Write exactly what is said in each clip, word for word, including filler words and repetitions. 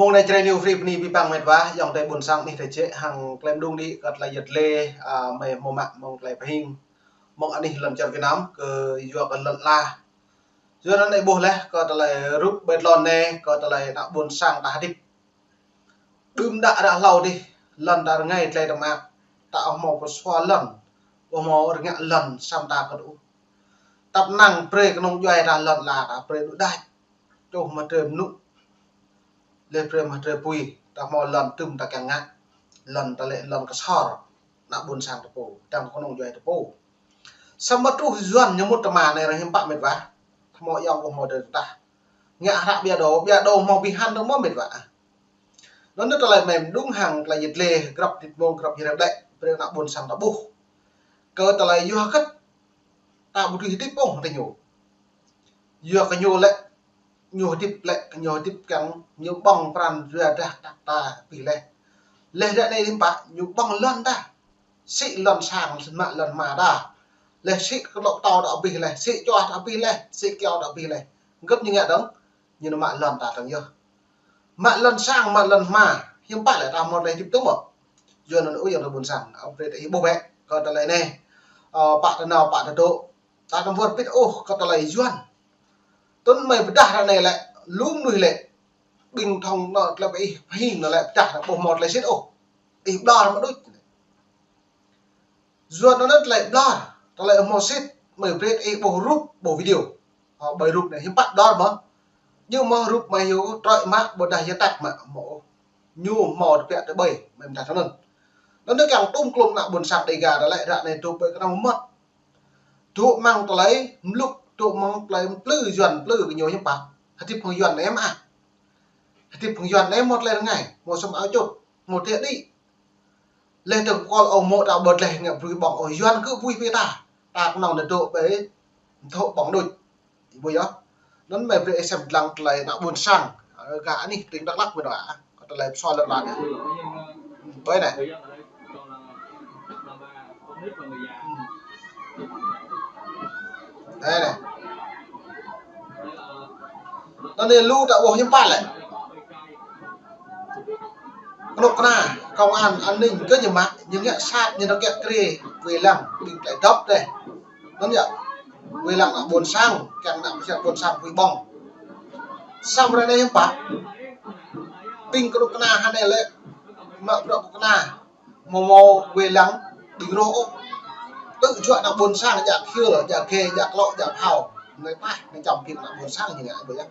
Mông anai Jrai New Free bơni abih bang met wa, ayŏng adơi ƀôn sang anih tơčĕ hăng klem đung đĭ kơ tơlơi yet lĕ, a, mơi hmâo mă mơ̆ng tơlơi pơhing. Mơ̆ng anih lŏn čar Việt Nam kơ yua kơ lŏn ala. Yua anŭn anai ƀuh laih kơ tơlơi rup ƀơi lŏn anai, kơ tơlơi ană ƀôn sang ta hơdip. Đưm đă ră hlâo adih, lŏn ta rơngai tơlơi tơmă, ta ƀu hmâo pơsua lŏn, ƀu hmâo rơngiă lŏn, samơ̆ ta kơt ôh. Tăp năng brơi kơnung djuai ta lŏn ala ta brơi đuaĭ đač. Čuh mă drơi mơnŭ. Lĕ brơi mă drơi apui, ta hmâo lŏn tŭm ta kiăng ngă. Lŏn ta lĕ lŏn kơsor. Ană ƀôn sang ta pô, dăng kơnung djuai ta pô. Samơ̆ truh Yuan ñu mŭt tơma anai arăng hiư̆m pă met wa. Hmâo ayŏng ƀu hmâo dơ̆ng tah. Ngă hră ƀiă đô, ƀiă đô hmâo bih hăn dơ̆ng mơ̆ met wa. Anŭn tơlơi mơ̆ng đung hăng tơlơi yet lĕ, grăp dit mông, grăp yet rep đĕ, brơi ană ƀôn sang ta ƀuh. Kơ tơlơi yua hơget, ta ƀu dưi hơdip ôh tơ ñu. Yua kơ ñu lĕ, ñu hơdip lĕ, ñu hơdip kiăng, ñu ƀơ̆ng pran jua drah ta, ta abih laih. Laih ră anai hiư̆m pă, ñu ƀơ̆ng lŏn ta. Sĭ lŏn sang, mă lŏn hma ta. Laih sĭ kơlŏk tâo ta abih laih, sĭ čuah ta abih laih, sĭ kyâo ta abih laih. Hơget ñu ngă dơ̆ng, ñu nao mă lŏn ta dơ̆ng yơh. Mă lŏn sang, mă lŏn hma, hiư̆m pă lĕ ta hmâo tơlơi hơdip dơ̆ng mơ̆. Yua anŭn ơi ayŏng adơi ƀôn sang, ơ, brơi ta ih ƀuh bĕ, kơ tơlơi anai. Ơ, pă ta nao, pă ta dŏ. Ta tơm wơr bĭt ôh kơ tơlơi Yuan. Tơl mơi pơdah ră anai lĕ, lu mơnuih lĕ. Ƀing thŏng nao tơlơi pơ ih pơhing nao lĕ pơdah nao ƀu hmâo tơlơi sĭt ôh. Ih ƀlŏr mă đôč. Yua anŭn tơlơi ƀlŏr, tơlơi hmâo sĭt, mơi brơi ih ƀuh rup, ƀuh video. Ơ, ƀơi rup anai hiư̆m pă ƀlŏr mơ̆. Ñu mơ̆ rup mơi hyu trơi mă, ƀôdah yơh tăk mă, hmâo ôh. Ñu hmâo tơbiă tơƀơi, mơi mơdah tơ anŭn. Anŭn kiăng tŭm klum ană ƀôn sang Dêga ta lĕ ră anai dŏ ƀơi kơnong mơmŏt. Dŏ amăng tơlơi mlŭk, dŏ amăng tơlơi plư Yuan, plư kơ ñu hiư̆m pă. Hơdip hăng Yuan anai mơ̆ ah. Hơdip hăng Yuan anai hmâo tơlơi rơngai, hmâo sum ao čut, hmâo tơlơi đĭ. Laih dơ̆ng kol ôh hmâo ta ƀơ̆t laih ngă brơi ƀơ̆ng ôh Yuan kơ ƀuih pơ ta. Ta kơnong anai dŏ ƀơi, dŏ ƀơ̆ng đôč. Ih ƀuh yơh. Anŭn mơi brơi ih sem lăng tơlơi ană ƀôn sang. Ơ, gah anih tỉnh Đắk Lắk mơi đôč ah. Kơ tơlơi pơsua lŏn ta anai. Ƀơi anai. Anai anai. Anŭn anai lu ta ƀuh hiư̆m pă lĕ. Kơnuk kơna, công an, an ninh, kơ ñu mă, ñu ngă sat, ñu nao kiăng krê, wai lăng, ƀing tơlơi dŏp dêh. Anŭn yơh, wai lăng ană ƀôn sang, kiăng ană ƀôn sang pui ƀơ̆ng. Samơ̆ ră anai hiư̆m pă. Ƀing kơnuk kơna hơnai lĕ, mă bruă kơnuk kơna, hmâo hmâo wai lăng, ƀing rŏh ôh. Tŭ juă ană ƀôn sang, jak khil, jak ghê, jak klŏ, jak phao. Anai pah, anai čăm ƀing ană ƀôn sang ñu ngă ƀơi yơh.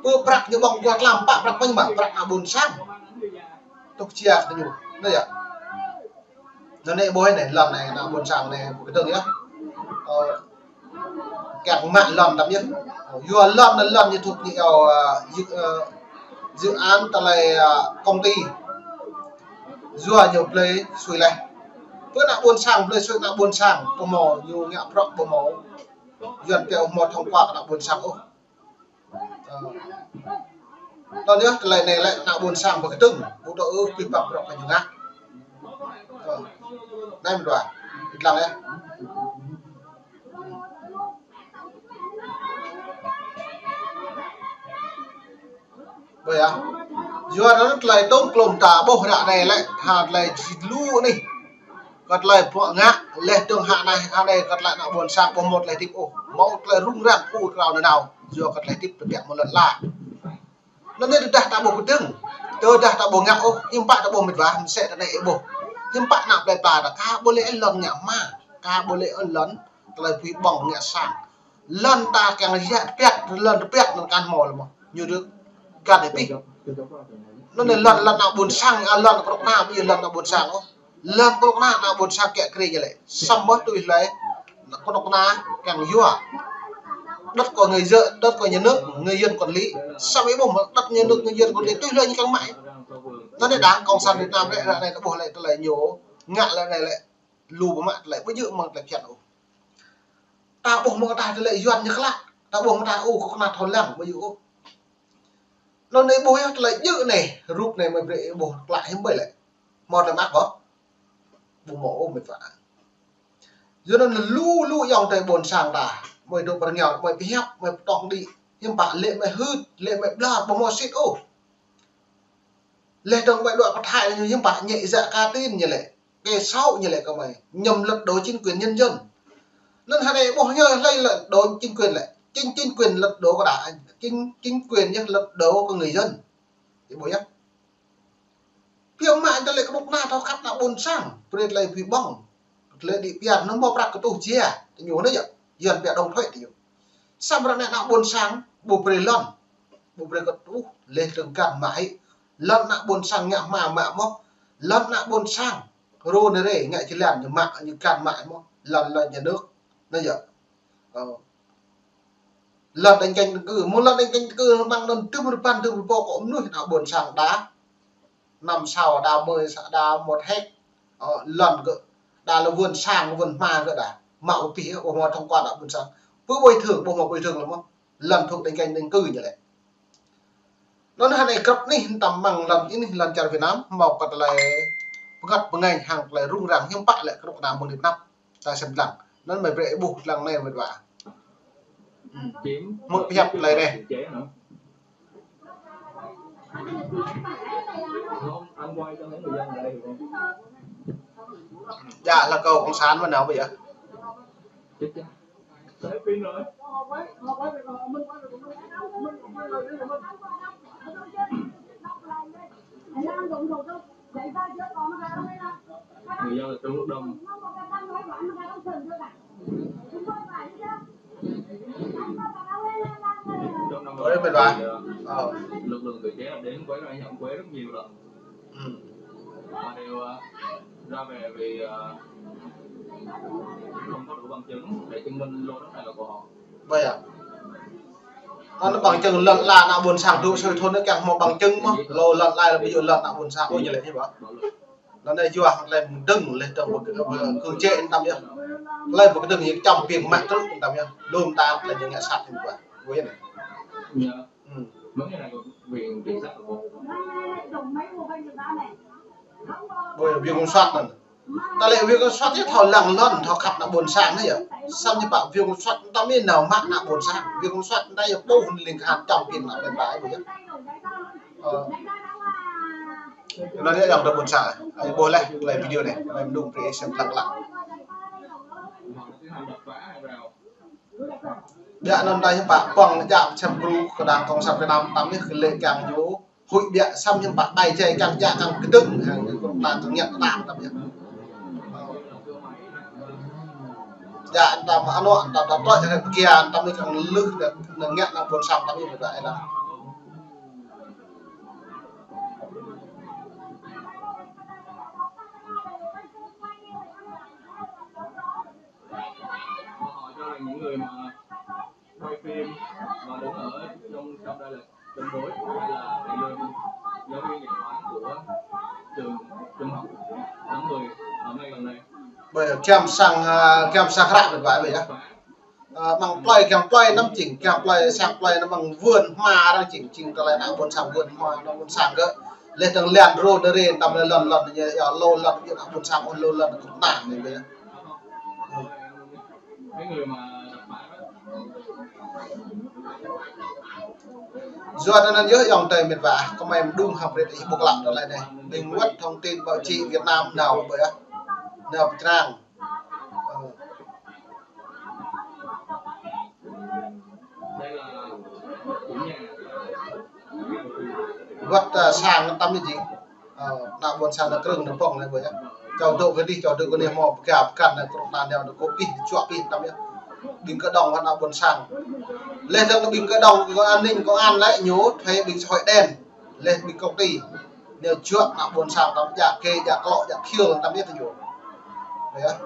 Pơ prăk ñu ƀơ̆ng kơ tlam pă prăk mơ̆n mă prăk ană ƀôn sang. Tŭk čiă kơ ñu. Anai yơh. Anŭn anai ƀuh anai, lŏn anai, ană ƀôn sang anai, ƀu kơdơ̆ng yơh. Ơ, kiăng mă lŏn tăm yơh. Yua lŏn anai lŏn ñu tŭk ñu yua, ơ, dự, ơ, dự án tơlơi, ơ, công ty. Yua ñu blơi sui laih. Pơ ană ƀôn sang blơi sui ană ƀôn sang, ƀu hmâo ñu ngă bruă ƀu hmâo. Yuan pioh hmâo thông qua kơ ană ƀôn sang ôh. Ơ. Anŭn yơh, tơlơi anai lĕ ană ƀôn sang ƀu kơdơ̆ng, ƀu dŏ ôh, pih păng bruă kơ ñu ngă. Ơ. Anai mơ̆n dua. Ih lăng yơh. Ƀơi ah. Yua anŭn tơlơi tŭm klum ta ƀuh ră anai lĕ, ha tơlơi jĭt lu anih. Kơ tơlơi bruă ngă, laih dơ̆ng ha anai, ha anai kơ tơlơi ană ƀôn sang ƀu hmâo tơlơi hơdip ôh. Hmâo tơlơi rŭng răng, u krao nanao. Yua kơ tơlơi hơdip tơbiă mơ̆ng lŏn ala. Anŭn anai tơdah ta ƀu kơdơ̆ng. Tơdah ta ƀu ngă ôh, hiư̆m pă ta ƀuh met wa, mơsĕ ta anai ih ƀuh. Hiư̆m pă ană plei pla ta, ka ƀu lĕ lŏn ngă hma, ka ƀu lĕ lŏn tơlơi pui ƀơ̆ng ngă sang. Lŏn ta kiăng yă tơpiăt, lŏn tơpiăt anŭn kăn hmâo lĕ mơ̆. Ñu dŏ găn ih pih. Anŭn anai lŏn, lŏn ană ƀôn sang, a, lŏn kơnuk kơna, ƀu djơ̆ lŏn ană ƀôn sang ôh. Lŏn kơnuk kơna ană ƀôn sang kiăng krê ñu lĕ. Samơ̆ tui hlơi, kơnuk kơna kiăng yua. Đất của người dân, đất của nhà nước, người dân quản lý. Samơ̆ ih ƀuh mơ̆ đất nhà nước, người dân quản lý tui hlơi ñu kiăng mă. Anŭn anai Đảng Cộng sản Việt Nam lĕ, ră anai ta ƀuh lĕ, tơlơi ñu ngă lĕ anai lĕ. Lu ƀu mă tơlơi ƀu djơ̆ mơ̆ng tơlơi phiăn ôh. Ta ƀuh mơ̆ng ta tơlơi Yuan ñu klă. Ta ƀuh mơ̆ng ta ôh, kơnuk kơna thâo lăng ƀu djơ̆ ôh. Anŭn anai ƀuh yơh tơlơi djơ̆ anai, rup anai mơi brơi ih ƀuh klă hiư̆m ƀơi lĕ. Hmâo tơlơi mă ƀơ̆. Ƀu hmâo ôh met wa. Yua anŭn lu lu ayŏng adơi ƀôn sang ta. Mơi dŏ pơ rơngiao, mơi pơhiăp, mơi pơtŏng đĭ. Hiư̆m pă lĕ mơi hưt, lĕ mơi ƀlŏr, ƀu hmâo sĭt ôh. Leh dơ̆ng ƀai đuaĭ pơthai ñu hiư̆m pă, nhẹ dạ cả tin ñu lĕ. Kẻ xấu ñu lĕ kơmơi. Nhằm lật đổ chính quyền nhân dân. Anŭn hơnai ƀuh ñu hlơi lật đổ chính quyền lĕ. Chính, chính quyền lật đổ kơ đảng. Chính, chính quyền ñu lật đổ kơ người dân. Ih ƀuh yơh. Phiơm mă ñu lĕ kơnuk kơna thâo khăp ană ƀôn sang. Brơi tơlơi ƀuh ƀơ̆ng. Tơlơi đĭ pơyar anŭn mơ̆ prăk kơtuh jia. Tơ ñu anai yơh. Yuan pia đóng thuế tơ ñu. Samơ̆ ră anai ană ƀôn sang ƀu brơi lŏn. Ƀu brơi kơtuh, leh dơ̆ng găn mă hĭ. Lŏn ană ƀôn sang ngă hmua mă mơ̆. Lŏn ană ƀôn sang. Rô nê rê, ngă jơlan ñu mă, ñu găn mă mơ̆. Lŏn, lŏn nhà nước. Anai yơh. Ơ. Lŏn đañ keng tơkư, mơ̆ lŏn đañ keng tơkư, mơ̆ng anŭn tŭm rơbăn tŭm rơbô kơ mơnuih ană ƀôn sang đa. Năm sáu đa mười sa đa một héc. Ơ, lŏn gơ̆. Đa lŏn vườn sang, vườn hmua gơ̆ đa. Mă ƀu pih, ƀu hmâo thông qua đa ƀôn sang. Ƀu bồi thường, ƀu hmâo bồi thường lăm mơ̆. Lŏn thuộc đañ keng tơkư ñu lĕ. Anŭn hơnai krăp anih tăm mơ̆ng lŏn anih lŏn čar Việt Nam, hmâo kơ tơlơi pơngăt pơngañ hăng tơlơi rŭng răng hiư̆m pă lĕ kơnuk kơna mơ̆ng anăp. Ta sem lăng. Anŭn mơi brơi ih ƀuh lăng anai mĕt wa. Hmư̆ pơhiăp tơlơi anai. Djă laĭ kơ cộng sản mơ̆ nao ƀơi yơh. Người dân là trong lúc đông. Trong năm Ôi, mệt vãi. Ờ. Lực lượng tự chế đã đến quấy rối, nhậu quấy rất nhiều lần. Ừ. Họ đều, ờ, ra về vì, ờ, không có đủ bằng chứng để chứng minh lô đất này là của họ. Ƀơi yơh. Anŭn bằng chứng lŏn ala ană ƀôn sang dŏ sui thun anŭn kiăng hmâo bằng chứng mơ̆. Lô lŏn ala ƀu djơ̆ lŏn ană ƀôn sang ôh ñu lĕ hiư̆m pă. Anŭn anai yua hăng tơlơi mơ̆ng dơ̆ng leh dơ̆ng ƀu kơ, ƀu kơ kơ̆ng čĕ anŭn tăm yơh. Tơlơi ƀu kơdơ̆ng ñu čăm piêng mă trŭk anŭn tăm yơh. Lŏm ta tơlơi ñu ngă sat hiư̆m pă. Ƀu yơh anai. Ư. Ƀơi yơh Viện Kiểm soát anŭn. Tơlơi Viện Kiểm soát yơh thâo lăng lŏn, thâo khăp ană ƀôn sang anai yơh. Samơ̆ ñu pă Viện Kiểm soát tăm yơh nao mă ană ƀôn sang. Viện Kiểm soát anai yơh ƀu hŭn ling khan čăm piêng ană ƀôn sang ƀu yơh. Ơ. Anŭn yơh ayŏng adơi ƀôn sang. Ih ƀuh leh, tơlơi video anai. Mơi mơdung brơi ih sem lăng lăng. Biă anŭn ta hiư̆m pă pơ̆ng djă sem gru kơ đảng cộng sản Việt Nam tăm yơh kơ lĕ kiăng ñu huĭ biă samơ̆ hiư̆m pă ƀai jai kiăng djă kiăng kơdơ̆ng hăng kơnuk kơna kiăng ngă tơnap tăm yơh. Djă tăm anŏ tăm tăm tơlơi kiăng tăm yơh kiăng lưh ană ngă ană ƀôn sang tăm yơh ƀu djơ̆ ih lăng. Họ cho rằng những người mà quay phim và đứng ở trong, trong đây là chống đối hay là thành viên, giáo viên dạy toán của trường, trường học tháng mười, à, ngay gần đây. Ƀơi yơh kiăng sang, à, kiăng sang hră mĕt wa ƀơi yơh. Ơ, mơ̆ng plơi kiăng plơi anăm jing, kiăng plơi sang plơi anăm mơ̆ng vườn hmua arăng jing, jing tơlơi ană ƀôn sang vườn hmua, ană ƀôn sang gơ̆. Leh dơ̆ng lŏn rô nê rê, tăm lŏn lŏn ñu, yơh lŏn lŏn ñu ană ƀôn sang, ôh lŏn lŏn kơnuk kơna anai ƀơi yơh. Ư. Yua anŭn yơh ayŏng adơi mĕt wa, kơmơi mơdung hăng brơi ih ƀuh lăng tơlơi anai. Ƀing wơ̆t thông tin báo chí Việt Nam nao ƀơi yơh. Nao pơčrang. Ơ. Wơ̆t, ơ, sang tăm yơh jing. Ơ, ană ƀôn sang anai krơ̆ng anai pŏng anai ƀơi yơh. Čô dŏ kơ dih, čô dŏ kơ anai hmâo pơga pơkăn anai krŭk anai anai kơ pih, čuă pih tăm yơh. Ƀing kơđông wơ̆t ană ƀôn sang. Leh dơ̆ng ƀing kơđông, kơ an ninh, kơ an lĕ ñu thuê ƀing xã hội đen. Leh ƀing công ty. Ñu čuă ană ƀôn sang tăm djă kê, djă klŏ, djă khiêl tăm yơh tơ ñu. Yơh.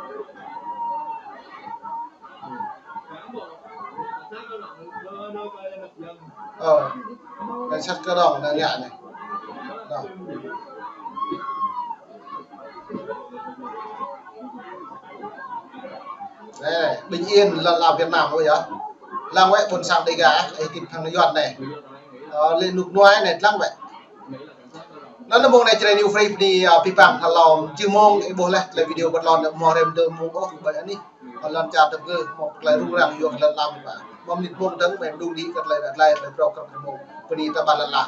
Ơ, cảnh sát cơ động đang ngă anai. Đó. Anai, bình yên lŏn ala Việt Nam ƀơi yơh. Lăng wơ̆t ƀôn sang Đêga, ih kĭt phang Yuan anai. Ơ, lĕ rơnŭk rơnua anai lăng wơ̆t. Anŭn mơ̆ng anai Jrai New Free bơni, ơ, pơpă hlâo jih mơ̆ng ih ƀuh leh tơlơi video bơtlon mơ̆ng rem dơ̆ng mơ̆ng ôh ƀơi anih. Ơ, lŏn čar tơpơngư mơ̆ng tơlơi rŭng răng yua kơ lŏn ala mơ̆n ƀă. Mơ̆ng mơnit mơ̆ng dơ̆ng mơi mơdung đĭ kơ tơlơi ră tơlơi tơlơi brŏk kơ mơ̆ng bơni ta ƀă lŏn ala.